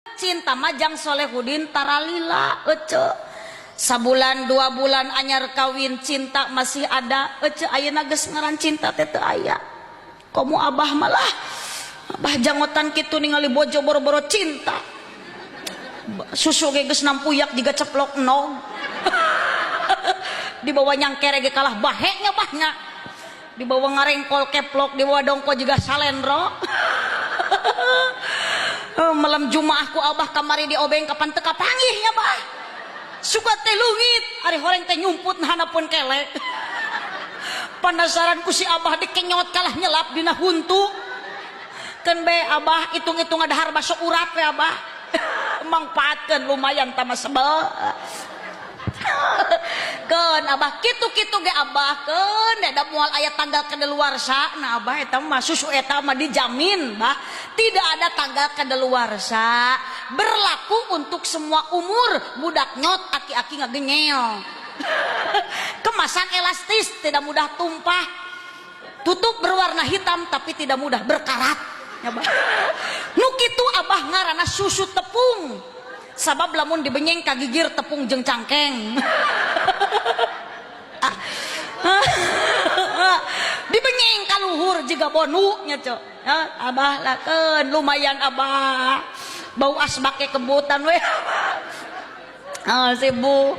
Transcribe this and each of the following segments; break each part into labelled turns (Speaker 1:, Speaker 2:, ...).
Speaker 1: Cinta mah jang Solehudin tara lila, ece. Sabulan 2 bulan anyar kawin cinta masih ada, ece. Ayeuna geus ngaran cinta teh teu aya. Komo abah malah, abah jangotan kitu ningali bojo boro-boro cinta, susu ge geus nampuyak jiga ceplok nog, dibawa nyangkere ge kalah baheknya bahnya, dibawa ngarengkol keplok, dibawa dongko juga salendro. Oh, malam Jumaah ku abah kamari diobeng, kapan teu kapanggih nya bah. Suka teh leungit, ari horeng teh nyumput hanapun kelek. Penasaran ku si abah dikenyot, kalah nyelap dina huntu. Keun be abah, hitung-hitung dahar baso urat we abah mangpaatkeun, lumayan tama sebel. Keun abah, kitu-kitu ge abah, keun da moal aya tanggal kadaluarsa. Nah abah, eta mah susu eta mah dijamin bah tidak ada tanggal kadaluarsa, berlaku untuk semua umur, budak nyot, aki-aki ngagenyel. Kemasan elastis, tidak mudah tumpah, tutup berwarna hitam tapi tidak mudah berkarat ya, bah. Nu kitu abah ngaranna susu tepung, sabab lamun dibenyeng kagigir tepung jeung cangkeng. Ah. Dibenyeng kaluhur jiga bonu nya cok ya, abah lakeun lumayan abah, bau asbak ke kebutan we. Ah, sibuk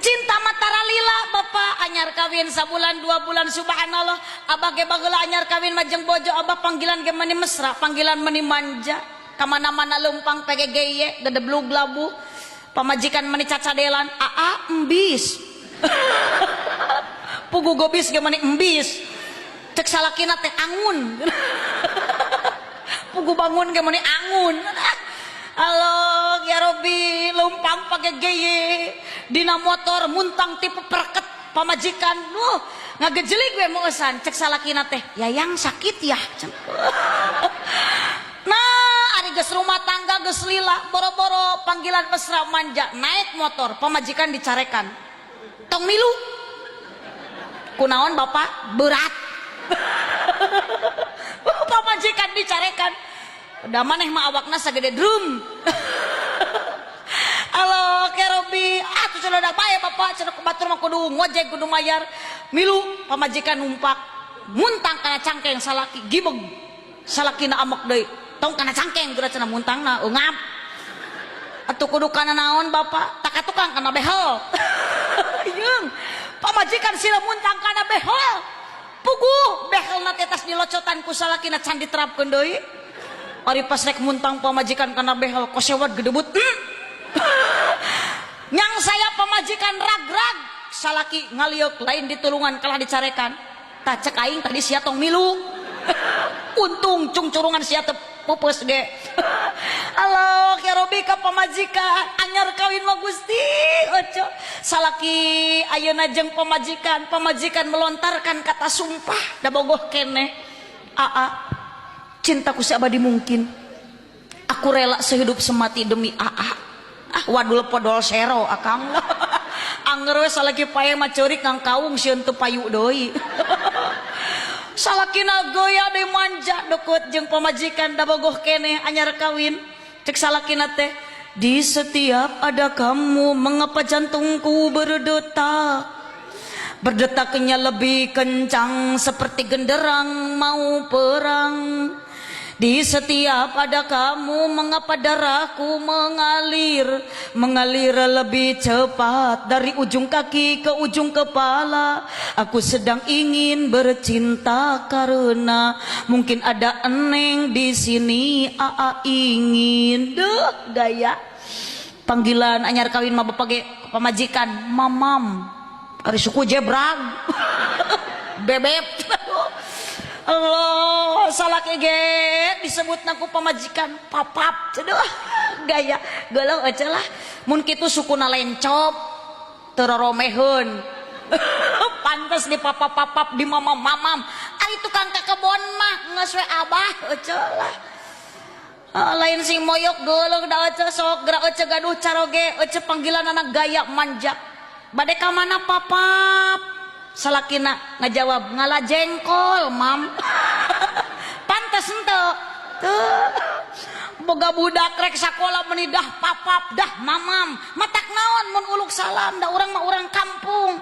Speaker 1: cinta mah tara lila, bapak. Anyar kawin sabulan 2 bulan, subhanallah, abah ge bageula anyar kawin mah jeung bojo abah panggilan ge mani mesra, panggilan mani manja, kamana-mana leumpang PGGY gedeblug labuh. Pamajikan mani cacadelan, aa embis, pugu gobis ge mani embis, cek salakina teh angun, pugu bangun ge mani angun. Allah ya Robi, leumpang pake geye dina motor, muntang tipe perket pamajikan. Duh, ngagejelik we meueusan, cek salakina teh, "Yayang sakit ya?" Nah, ari geus rumah tangga geus lila, boro-boro panggilan mesra manja, naik motor pamajikan dicarekan, "Tong milu." Kunaon, bapak? Berat. Pamajikan dicarekan, udah maneh mah awakna sagede drum. Halo kerobi, ah tuh cenah bae bapak, cenah batur mah kudu ngojek, kudu mayar. Milu pamajikan numpak, muntang kana cangkeng salaki, gibeg. Salakina amek deui, "Tong kana cangkeng geura," cenah, muntangna eungap. Atuh kudu kana naon, bapak? Tak tukang kana behel. Yeung pamajikan sila muntang kana behel, puguh behelna teh tas dilocotan ku salakina, can diterapkeun deui. Ari pas rek muntang pamajikan kana behel, kosewad gedebut. Nyang saya pamajikan rag-rag, salaki ngaliuk, lain ditulungan kalah dicarekan. Tak cek aing tadi sia tong milu, untung cungcurungan sia teu pupus ge. Allah ya Robi, ka pamajikan anyar kawin mah Gusti ojo. Salaki ayeuna jeung pamajikan, pamajikan melontarkan kata sumpah, da bogoh keneh, "Aa, cintaku seabadi mungkin, aku rela sehidup semati demi aa." Ah, wadul podol sero akang. Anger we salaki pae mah ceurik ngangkaung, sieun teu payu deui. Salakina goya deui, manja deket jeung pamajikan, da bogoh keneh anyar kawin. Cek salakina teh, "Di setiap ada kamu, mengapa jantungku berdetak, berdetaknya lebih kencang seperti genderang mau perang. Di setiap ada kamu, mengapa darahku mengalir, mengalir lebih cepat dari ujung kaki ke ujung kepala. Aku sedang ingin bercinta karena mungkin ada eneng di sini. Aa ingin." Duh, gaya panggilan anyar kawin mah bapak ge pamajikan mamam, ari suku jebrag bebek. Allah, salaki ge disebut ku pamajikan papap. Aduh, gaya galau aja lah. Mun kitu sukuna lencop, teu roromeheun, pantes di papap-papap, di mamam-mamam. Ari tukang ka kebon mah geus we abah ece lah. Ah, lain sing moyok geuleuh da ece. Sok gerak ece gaduh caroge ece, panggilan anak gaya manja. "Bade ka mana, papap?" Salakina ngajawab, "Ngala jengkol, mam." Pantes henteu tuh. Boga budak rek sakola meni dah papap dah mamam. Matak naon mun uluk salam da urang mah urang kampung.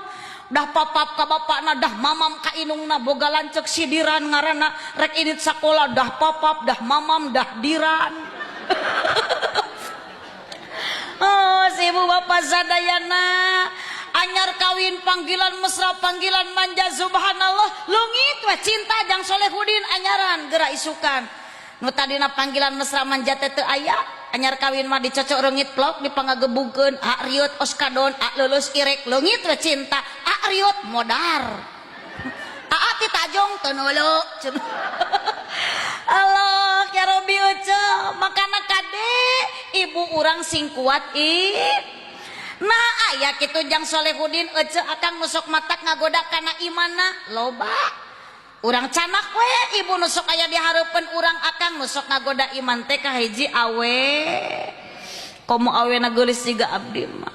Speaker 1: Dah papap ka bapakna dah mamam ka indungna boga lanceuk sidiran ngaranna rek indit sakola dah papap dah mamam dah diran. Oh, si ibu bapak sadayana anyar kawin panggilan mesra panggilan manja subhanallah leungit we cinta jang Solehudin anyaran geura isukan. Nu tadina panggilan mesra manja teh teu aya, anyar kawin mah dicocok reungit plok dipangagebugkeun, a riut oskadon, a leuleus irek leungit we cinta, a riut modar. Aa ti tajong teu neuleu. Allah ya Rabbi ece makana kade ibu urang sing kuat ih. Nah aya kitu jang Solehudin ece akang nu sok matak ngagoda kana imanna loba. Urang canak we ibu nu sok aya di hareupeun urang akang nu sok ngagoda iman teh kahiji awe. Komo awena geulis jiga abdi mah.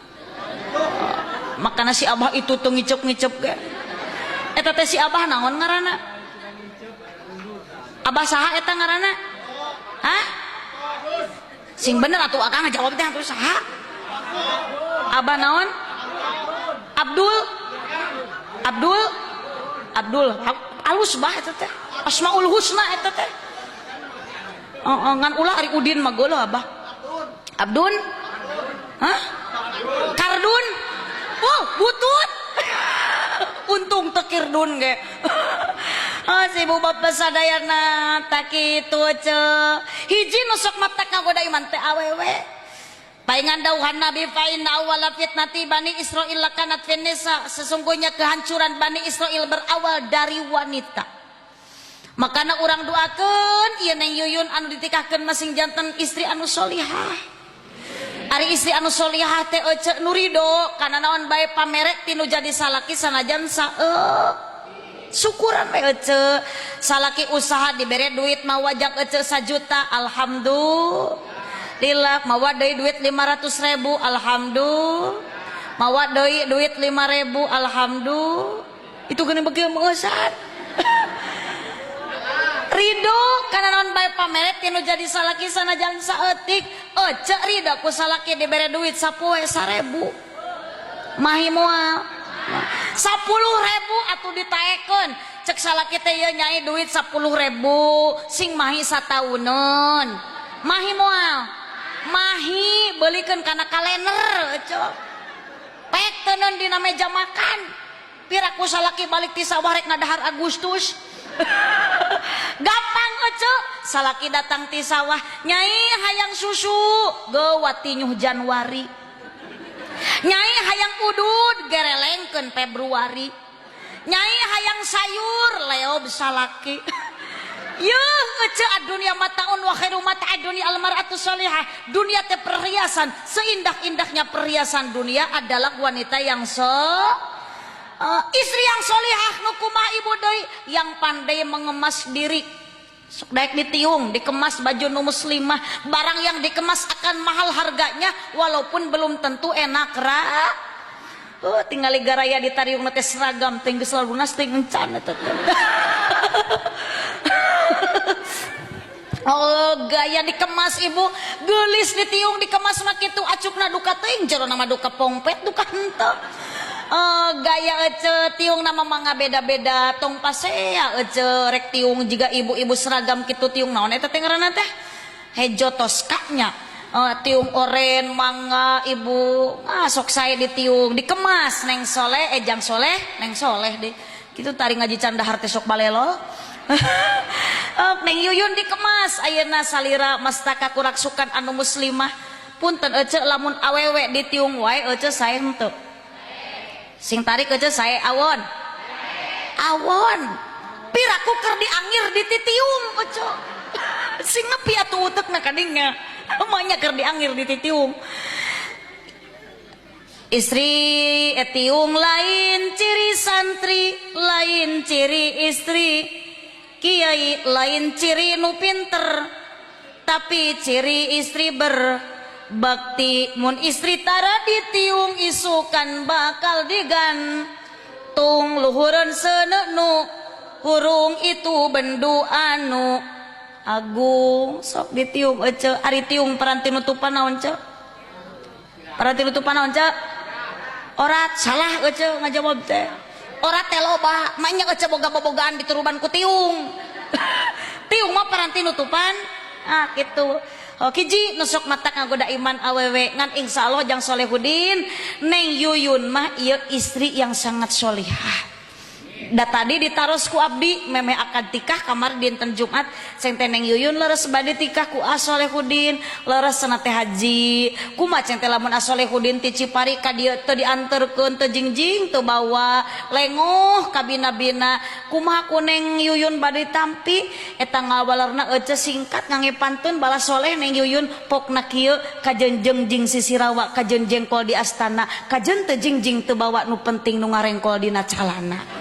Speaker 1: Makana si abah itu teu ngiceup-ngiceup ge. Eta teh si abah naon ngaranna? Abah saha eta ngaranna? Hah? Sing bener atuh akang ngajawab teh atuh saha? Abah naon? Abdul? Abdul? Abdul. Alus bah eta teh. Asmaul Husna eta teh. Oh, ngan ulah ari Udin mah geuleuh abah. Abdun? Hah? Kardun? Oh, butut. Untung teu kirdun ge. Oh, si ibu bapak sadayana tak kitu ce. Hiji nu sok matak ngagoda iman teh awewe. Paingan dauhan Nabi fa inna awwala fitnati Bani Israil lakanat finnisa. Sesungguhnya kehancuran Bani Israil berawal dari wanita. Makana urang doakeun ieu Neng Yuyun anu ditikahkeun masing janten istri anu solihah. Ari istri anu solihah teh ece nu rido kana naon bae pamere tinu jadi salaki sanajan saeuk. Syukuran we ece. Salaki usaha dibere duit mawa jang ece sajuta alhamdulillah, mawa deui duit 500.000 alhamdulillah, mawa deui duit 5.000 alhamdulillah. Itu geuning beuki meueusan. Ridho kana naon bae pamere tinu jadi salaki sanajan saeutik. Ece ridho ku salaki dibere duit sapoe 1.000. Mahi moal 10.000 atuh ditaekeun. Cek salaki teh ieu nyai duit 10.000 sing mahi satauneun. Mahi moal mahi beulikeun kana kalender ece. Pek teuneun dina meja makan. Piraku salaki balik ti sawah rek ngadahar Agustus. Gampang ece. Salaki datang ti sawah nyai hayang susu geuwat tinyuh Januari. Nyai hayang udud gerelengkeun Februari. Nyai hayang sayur leob salaki. Yeuh ece dunia mataun wa khairu mata'a dunia almar'atu sholihah. Dunia teh perhiasan, seindah-indahnya perhiasan dunia adalah wanita yang istri yang solihah nu kumaha ibu deui yang pandai mengemas diri. Sok daek ditiung, dikemas baju nu muslimah, barang yang dikemas akan mahal harganya walaupun belum tentu enak ra. Oh, tinggali garaya ditariung teh seragam teh geus lunas teh encan eta teh. Oh, gaya dikemas ibu, geulis ditiung dikemas mah kitu acukna duka teuing jero nama duka pongpet duka henteu. Gaya ece tiung nama mangga beda-beda tong pasea ece rek tiung jiga ibu-ibu seragam kitu tiung naon eta teh ngaranna teh hejo toskanya. Tiung oren mangga ibu sok saya ditiung dikemas neng soleh jang soleh neng soleh deh kitu tari ngaji candahar teh sok balelol. Neng Yuyun dikemas ayeuna salira mastaka kuraksukan anu muslimah punten ece lamun awewe ditiung wae ece sae henteu. Sing tarik ece sae awon. Awon. Piraku keur diangir dititiung ece. Sing nepi atuh utekna kadinya. Emangnya keur diangir dititiung. Istri etiung lain ciri santri, lain ciri istri. Kiai lain ciri nu pinter, tapi ciri istri berbakti. Mun istri tara ditiung isukan bakal digantung luhureun seuneu nu hurung itu bendu anu Agung sok ditiung ece ari tiung paranti nutupan naon ce? Paranti nutupan naon ce? Orat salah ece ngajawab teh. Orat teh loba, manya ece boga bobogaan dituruban ku tiung. Tiung mah paranti nutupan ah gitu. Oh, hiji nu sok matak ngagoda iman awewe ngan insyaallah jang Solehudin Neng Yuyun mah ieu istri yang sangat solihah. Da tadi ditaros ku abdi memeh akad tikah kamar dinten Jumat ceng teh Neng Yuyun leres bade tikah ku Asolehudin leres cenah teh haji kumaha ceng teh lamun Asolehudin ti Cipari ka dieu teu dianterkeun teu jingjing teu bawa lengoh ka bina-bina kumaha ku Neng Yuyun bade tampi eta ngawalerna ece singkat ngangge pantun balas soleh Neng Yuyun pokna kieu kajenjeng jing sisirawa kajen jengkol di astana kajen teu jingjing teu bawa nu penting nu ngarengkol dina calana.